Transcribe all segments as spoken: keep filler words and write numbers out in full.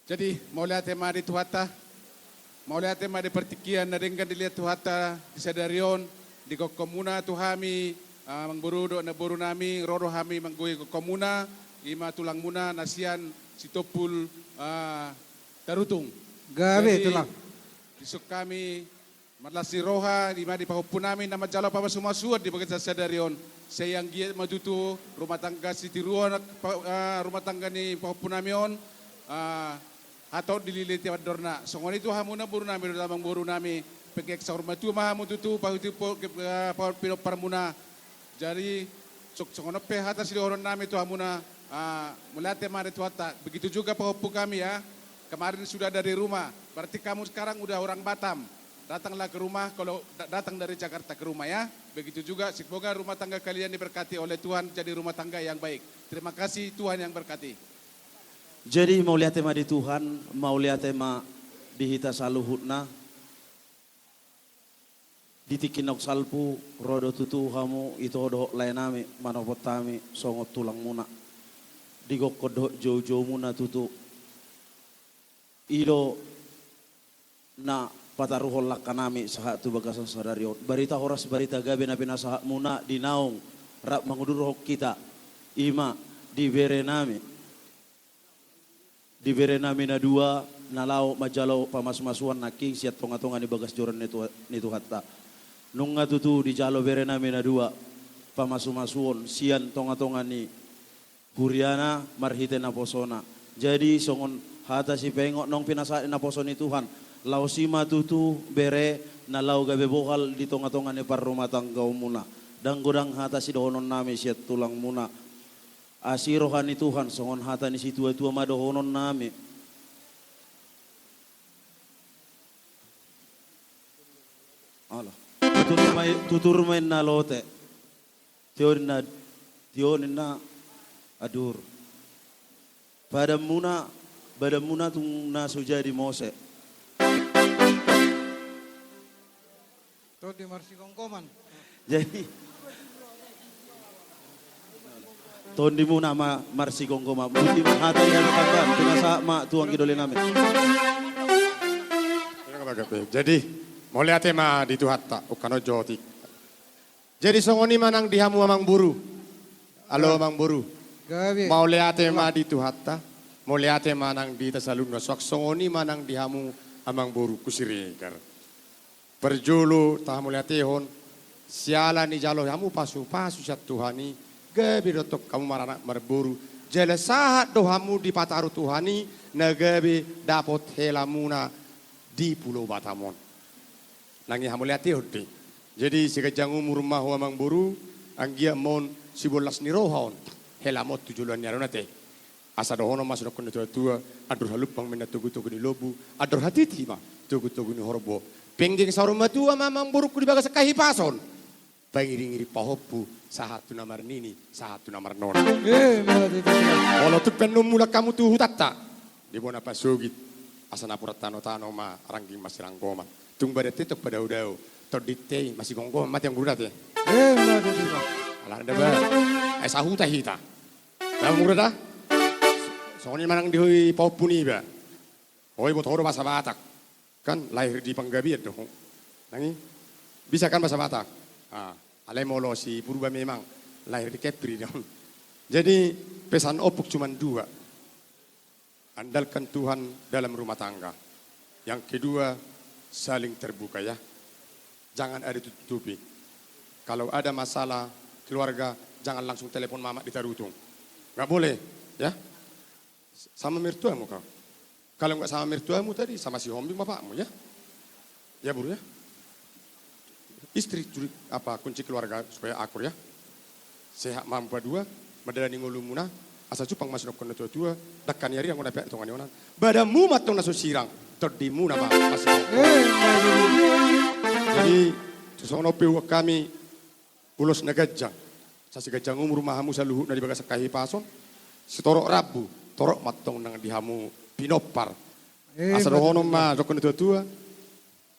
Jadi, mauliate ma di Tuhanta, mauliate ma di partingkian na denggan dilehon Tuhanta di sadari on, digokhon muna tu hami, ah, amangboru dohot namboru nami, ro do hami manggohi gokhon muna, i ma tulang muna na sian Sitompul, ah, Tarutung. Gabe, jadi, tulang. Dison hami marlas ni roha, i ma di pahompu nami na manjalo pamasumasuon di bagasan sadari on. Sai anggiat ma tutu rumah tangga sitiruon, pa-, ah, rumah tangga ni pahompu nami on, ah, hatop dililiti andorna. Songon i tu hamu namboru nami dohot amangboru nami, pengkek saur matua ma hamu tutu, pahuti po-, ah, pa-, pinompar muna. Jadi, song-, songon on pe hata sidohonon nami tu hamuna, ah, mauliate ma di Tuhanta. Begitu juga pahompu kami ya, kemarin sudah dari rumah. Berarti kamu sekarang udah orang Batam. Datanglah ke rumah kalau da-, datang dari Jakarta ke rumah ya. Begitu juga, semoga rumah tangga kalian diberkati oleh Tuhan, jadi rumah tangga yang baik. Terima kasih, Tuhan yang berkati. Jadi, mauliate ma di Tuhan, mauliate ma di hita saluhutna. Di tingki naung salpu, ro do tutu hamu ito dohot lae nami, manopot hami songon tulang muna. Digokhon dohot joujou muna tutu. I do na pataruhon langka nami sahat tu bagasan sadari on. Barita horas, barita gabe na pinasahat muna di naung rap mangudurhon hita, i ma di bere nami. Di bere nami na dua, na laho manjalo pamasumasuon nangkin sian tongatonga ni bagas joro ni Tuha-, ni Tuhanta. Nunga tutu dijalo bere nami na dua pamasumasuon sian tongatonga ni huriana marhite naposona. Jadi, songon hata sipaingot naung pinasahat ni naposo ni Tuhan, laos i ma tutu bere na laho gabe bohal di tongatonga ni parrumatanggaonmuna. Ndang godang hata sidohonon nami sian tulang muna. Asi roha ni Tuhan, songon hata ni situatua ma dohonon nami. Alah. Tutur ma i-, tutur ma inna lote. Tio ninna, tio ninna adur. Badanmuna, badanmuna tung na so jadi mose. Tondi marsigomgoman. Jadi, tondimuna ma marsigomgoman. Boti ma hata i hami tambahan, pinasahat ma tu anggi doli nami. Jadi, mauliate ma di Tuhanta, ukkano jotik. Jadi, songon i ma nang di hamu amangboru. Alo, amangboru. Gabe. Mauliate ma di Tuhanta, mauliate ma nang di hita saluhutna, suang songon i ma nang di hamu amangboru ku Siregar. Parjolo tahamauliatehon, siala nijalo hamu pasupasu sian Tuhan i, gabe do tong hamu maranak marboru, jala sahat do hamu dipataru Tuhan i, na gabe dapot helamuna di Pulo Batam on. Nang i hamauliatehon do i. Jadi, siganjang umur ma ho amangboru, anggiat ma on sibolas ni roha on, hela ma on tu joloan ni ari on ate. Asa dohonon ma sidohonon ni natuatua, andor halumpang ma inna togutogu ni lombu, andor hatiti ma togutogu ni horbo. Penggeng saur matua ma amangborungku di bagasan hahipason. Pangiringiring pahompu, sahat tu na marnini, sahat tu na marnono. Eh, mauliate. Molo tung pe annon mulak hamu tu hutanta, di bona pasogit, asa napuran tanotano ma rangging masiranggoman. Tung badan te tong padaodao, tondinte i masigomgoman ma ate amangboru ate. Eh, mauliate. Alana da ba, ai sahuta hita. Ba mura da? Songon i ma nang di ho i pahompu niba. Ho i boto ho do bahasa Batak. Kan lahir di Panggabean do ho. Nang i? Bisa kan bahasa Batak? Ah, alai molo si Purba memang lahir di Kepri do. Jadi, pesan ompung cuman dua. Andalkan Tuhan dalam rumah tangga. Yang kedua, saling terbuka ya. Jangan ada tutupi. Kalau ada masalah keluarga, jangan langsung telepon mamak di Tarutung. Nggak boleh, ya. Sama mertuamu kau. Kalau nggak sama mertuamu tadi, sama si Hombing bapakmu, ya. Ya, Buru, ya. Istri curi-, apa, kunci keluarga supaya akur, ya. Sehat ma hamu padua, madalani ngolumuna, asa jumpang ma sidohonon ni natuatua, dangka ni ari anggo na peak di tonga ni onan. Badanmu ma tong na so sirang, tondimuna ma masirang. Eh, jadi, songon on pe huboan hami, ulos na ganjang. Asa siganjang umur ma hamu saluhutna di bagasan hahipason. Sitorop rambu, torop ma tong nang di hamu pinompar. Eh, asa dohonon ma sidohonon ni natuatua.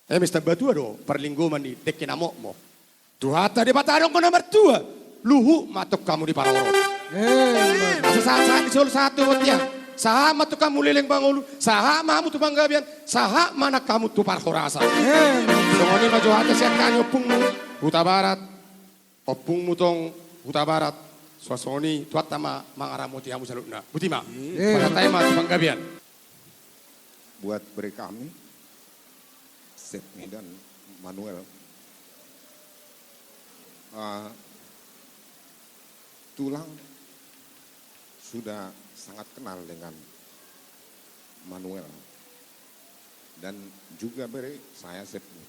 Eh, mestamba tua do parlinggoman ni dengke na mokmok. Tuhanta Debata do anggo na martua. Luhut ma tong hamu diparorot. Eh, asa sahat-sahat ni solu sahat tu bontean. Sahat ma tu hamu leleng mangolu, sahat ma hamu tu panggabean, sahat ma nang hamu tu parhorasan. Songon i ma jo hata sian hami ompungmu Hutabarat, ompungmu tong Hutabarat. Suang songon i Tuhanta ma mangaramoti hamu saluhutna. Botima. Pasahat hami ma tu panggabean. Buat bere kami, Sepni dan Manuel. Ah, Tulang sudah sangat kenal dengan Manuel dan juga bere saya Sepni.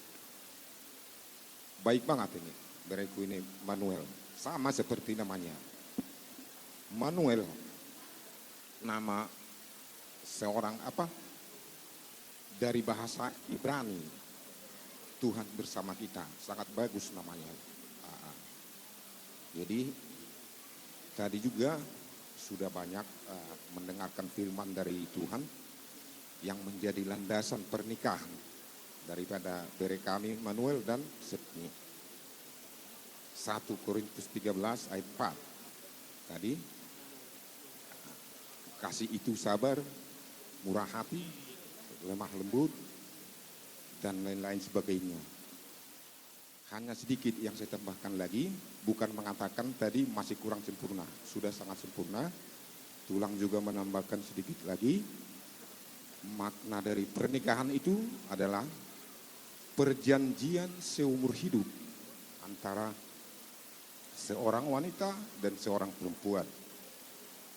Baik banget ini, bereku ini Manuel. Sama seperti namanya. Manuel, nama seorang apa? Dari bahasa Ibrani. Tuhan bersama kita. Sangat bagus namanya. Ah, ah. Jadi, tadi juga sudah banyak, eh, mendengarkan firman dari Tuhan yang menjadi landasan pernikahan daripada bere kami Manuel dan Sepni. Satu Korintus tiga belas ayat empat. Tadi, kasih itu sabar, murah hati, lemah lembut, dan lain-lain sebagainya. Hanya sedikit yang saya tambahkan lagi, bukan mengatakan tadi masih kurang sempurna, sudah sangat sempurna. Tulang juga menambahkan sedikit lagi. Makna dari pernikahan itu adalah perjanjian seumur hidup antara seorang wanita dan seorang perempuan,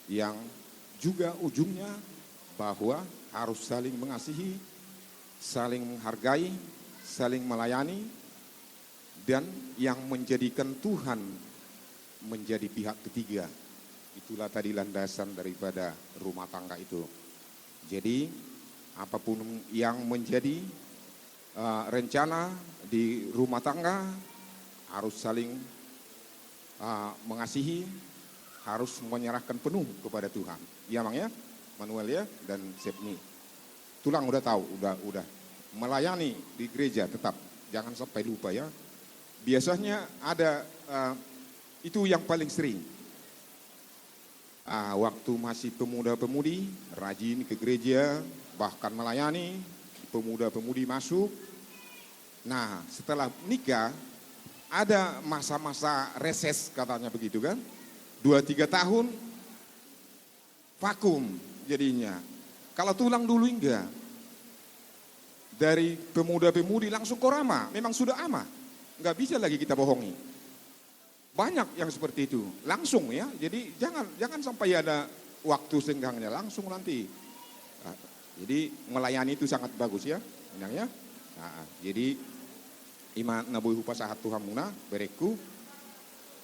yang juga ujungnya bahwa harus saling mengasihi, saling menghargai, saling melayani, dan yang menjadikan Tuhan menjadi pihak ketiga. Itulah tadi landasan daripada rumah tangga itu. Jadi, apapun yang menjadi, eh, rencana di rumah tangga, harus saling, eh, mengasihi, harus menyerahkan penuh kepada Tuhan. Ya, Mang, ya? Manuel, ya? Dan Sepni. Tulang udah tahu, udah, udah melayani di gereja tetap. Jangan sampai lupa, ya. Biasanya ada, eh, itu yang paling sering. Ah, waktu masih pemuda-pemudi, rajin ke gereja, bahkan melayani, pemuda-pemudi masuk. Nah, setelah nikah, ada masa-masa reses, katanya begitu kan. Dua tiga tahun, vakum jadinya. Kalau Tulang dulu enggak. Dari pemuda-pemudi langsung ke ama, memang sudah ama. Nggak bisa lagi kita bohongi. Banyak yang seperti itu, langsung ya. Jadi jangan, jangan sampai ada waktu senggangnya, langsung nanti. Nah, jadi melayani itu sangat bagus ya, Inang ya. Nah, jadi ima na boi hupasahat tu hamuna, bereku.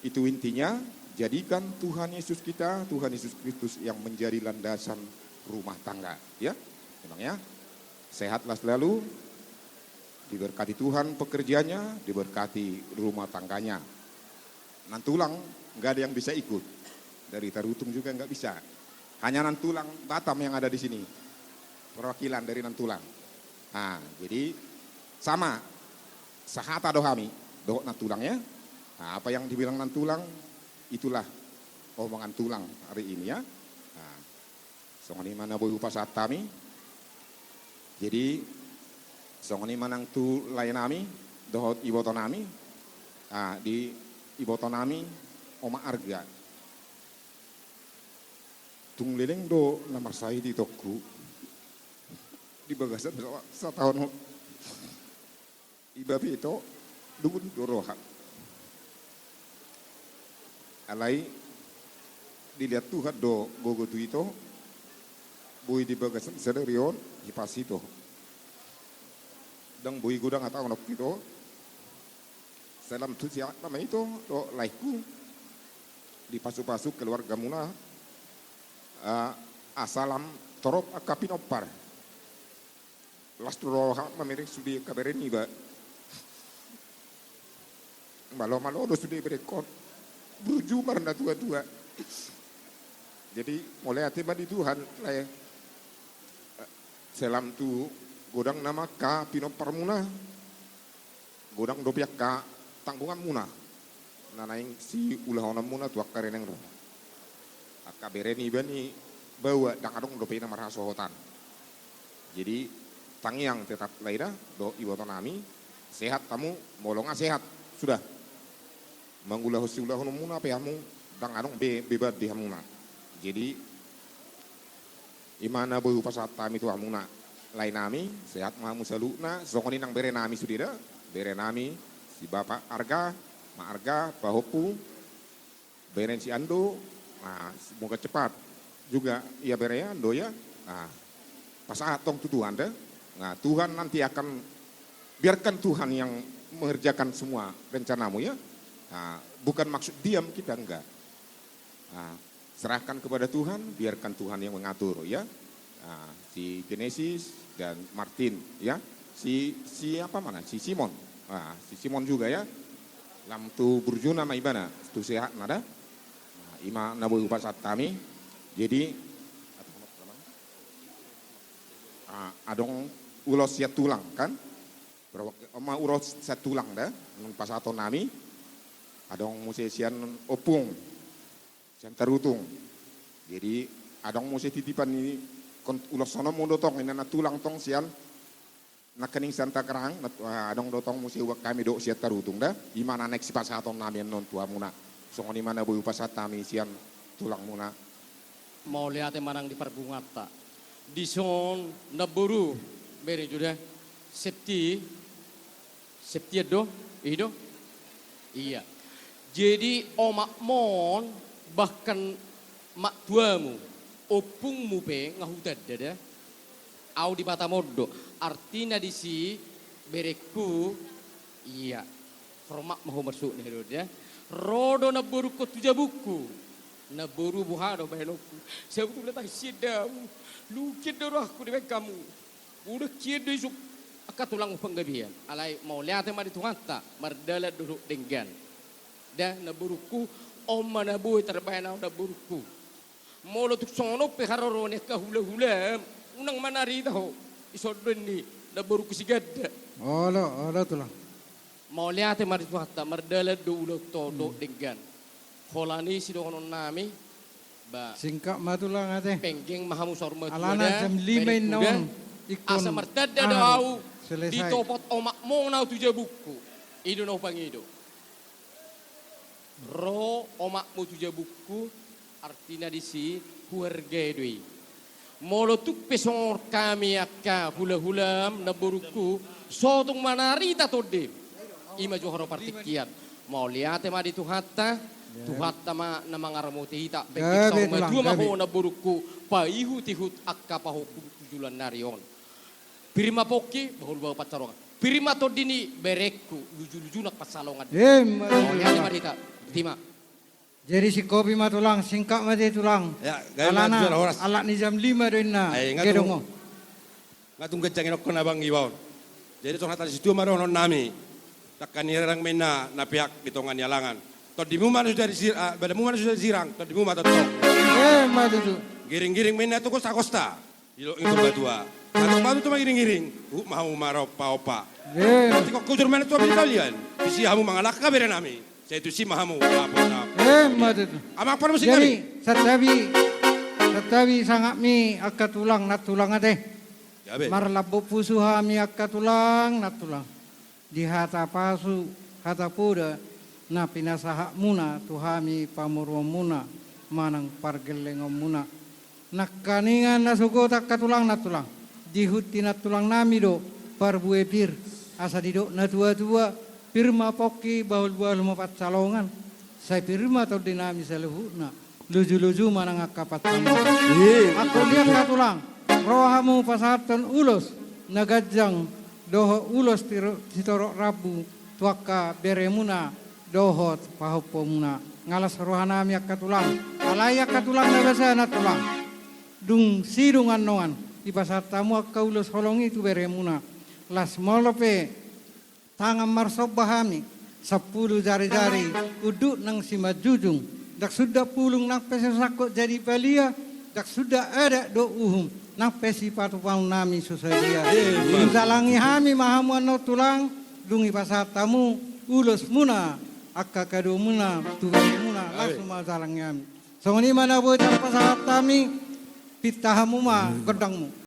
Itu intinya, jadikan Tuhan Yesus kita, Tuhan Yesus Kristus yang menjadi landasan rumah tangga, ya. Memang ya. Sehatlah selalu, diberkati Tuhan pekerjaannya, diberkati rumah tangganya. Nantulang nggak ada yang bisa ikut. Dari Tarutung juga nggak bisa. Hanya Nantulang Batam yang ada di sini. Perwakilan dari Nantulang. Nah, jadi sama. Sahata do hami dohot Nantulang ya. Nah, apa yang dibilang Nantulang, itulah omongan Tulang hari ini ya. Nah, songon i ma na boi hupasahat hami. Jadi, songon i ma nang tu lae nami, dohot iboto nami, ah, di iboto nami, Oma Arga. Tung leleng do na marsahit itongku, di bagasan sa-, sataon on. Iba pe ito, dungut do roha. Alai, dilehon Tuhan do gogo tu ito, boi di bagasan sadari on, hipas ito. Ndang boi godang hata on ito, salam tu si anak nama ito, dohot laengku, di pasu-pasu keluargamuna, ah, salam torop angka pinompar. Las do roha mamereng sude angka bere niba. Malo-malo do sude berengkon. Burju ma na tua-tua. Jadi, mauliate ma di Tuhan, lae. Salam tu godang nama angka pinomparmuna. Godang dope angka tanggunganmuna na naeng siulahononmuna tu angka renek ro. Angka bere niba ni Bahwa ndang adong dope na marhasohotan. Jadi, tangiang tetap lae da, dohot iboto nami, sehat hamu, molo nga sehat, sudah. Mangulahon siulahononmuna pe hamu, ndang adong be-, beban di hamuna. Jadi, i ma na boi hupasahat hami tu hamuna lae nami, sehat ma hamu saluhutna, songon i nang bere nami sude da, bere nami, si Bapak Arga, Ma Arga, pahompu, bere ni si Ando, nah, semoga cepat juga, ya bere ya, Ando ya. Nah, pasahat tong tu Tuhan da. Nah, Tuhan nanti akan, biarkan Tuhan yang mengerjakan semua rencanamu ya. Nah, bukan maksud diam kita, enggak. Nah, serahkan kepada Tuhan, biarkan Tuhan yang mengatur ya. Nah, si Genesis dan Martin ya. Si, si apa mana? Si Simon. Nah, si Simon juga ya. Lam tu burjuna ma ibana, tu sehatna da. Nah, i ma na boi hupasahat hami. Jadi, ah, adong ulos sian tulang kan? Berapa, ma ulos sian tulang da, nunga pasahaton nami. Adong muse sian ompung, sian Tarutung. Jadi, adong muse titipan ni kon-, uloshononmu do tong, inna na tulang tong sian nangkining sian Tangerang, nat-, ah, adong do tong muse uang hami dohot sian Tarutung da, i ma na naeng sipasahaton nami annon tu hamuna. Songon i ma na boi hupasahat hami sian tulangmuna. Mauliate ma nang di parpunguanta. Dison namboru, bere jo da. Septi, Septian do, i do. Iya. Jadi omakmon, bahkan maktuamu, ompungmu pe nga hutanda da. Au di Batam on do. Artina disi, berengku, iya. Hormat ma ho maksudna do da. Ro do namborungkon tu jabungku. Namboru, boha do bahenonku? Sabotulna tangis sian hamu. Lukian do rohangku dibahen hamu. Udah kian do isuk angka tulang panggabean. Alai mauliate ma di Tuhanta, mardalan do dohot denggan. Da namborungku, on ma na boi tarbahen ahu namborungku. Molo tung songon on pe haroro ni angka hulahula, unang manarita ho. Ison do ni namborungku si Ganda. Olo, olo tulang. Mauliate ma di Tuhanta, mardalan do ulaonta on dohot denggan. Holan i sidohonon nami, ba, singkat ma tulang ate. Penggeng ma hamu saur matua da, alana jam lima inna on. Asa martanda do ahu, ditopot omakmon ahu tu jabungku. I do na hupangido. Ro omakmu tu jabungku, artina disi huhargai do i. Molo tung pe songon hami angka hulahulam namborungku, so tung manarita tondem. I ma jo haroa partingkian. Mauliate ma di Tuhanta, Tuhanta ma na mangaramoti hita, penggeng saur matua ma ho namborungku, paihutihut angka pahompum tu joloan ni ari on. Pir ma pongki, bahulbahul pansalongan. Pir ma tondi ni berengku, lujuluju nang pansalongan. Mauliate ma di hita. Botima. Jadi singkopi ma tulang, singkat ma ate tulang. Ya, gabe ma tulang, horas. Alana alak ni jam lima do inna. Ai, nga tung ganjang inongkon abang iba on. Jadi songon hata ni situa ma dohonon nami. Dangka ni rerang ma inna na peak di tonga ni alangan. Tondimu ma na so jadi sir-, ah, badanmu ma na so jadi sirang, tondimu ma tongtong. Ima tutu. Giringgiring ma inna tu gostagosta. Di dolok ni Purbatua. Hatop batu tu mangiringiring. Huhut ma hamu marompaompa. Ima. Tingkos hujur ma inna tu api ni balian. Tusi hamu mangalangka bere nami. Sai tusi ma hamu. Ima tutu. Amang parmusik nami. Jadi santabi, santabi sangapmi angka tulang, nantulang ate. Gabe. Marlambok pusu hami angka tulang, nantulang. Di hata pasu, hata poda, na pinasahatmuna tu hami pamoruonmuna, manang pargellengonmuna. Nangkaningan na sogot angka tulang, nantulang. Diihut ni nantulang nami do, parbue pir, asa didok natuatua, pir ma pongki, bahulbahul ma pansalongan, sai pir ma tondi nami saluhutna. Lujuluju ma nang angka pansalongan. Ima tutu. Angkup ni angka tulang, ro hamu pasahathon ulos na ganjang dohot ulos tiro-, sitorop rambu tu angka beremuna dohot pahompumuna. Nga las roha nami angka tulang. Alai angka tulang na basa, nantulang, dung sidung annon dipasahat hamu angka ulos holong i tu beremuna. Las molo pe tangan marsomba hami, sampulu jarijari, unduk nang simanjujung, ndang suda pulung nang pe so sangkot jadi balia, ndang suda adat dohot uhum, nang pe sipatupaon nami so sadia. Ima. Dung jalangi hami ma hamu annon tulang, dung dipasahat hamu ulosmuna, angka kadomuna, tu beremuna, langsung ma jalangi hami. Songon i ma na boi tarpasahat hami, Pinta hamu ma gondangmu.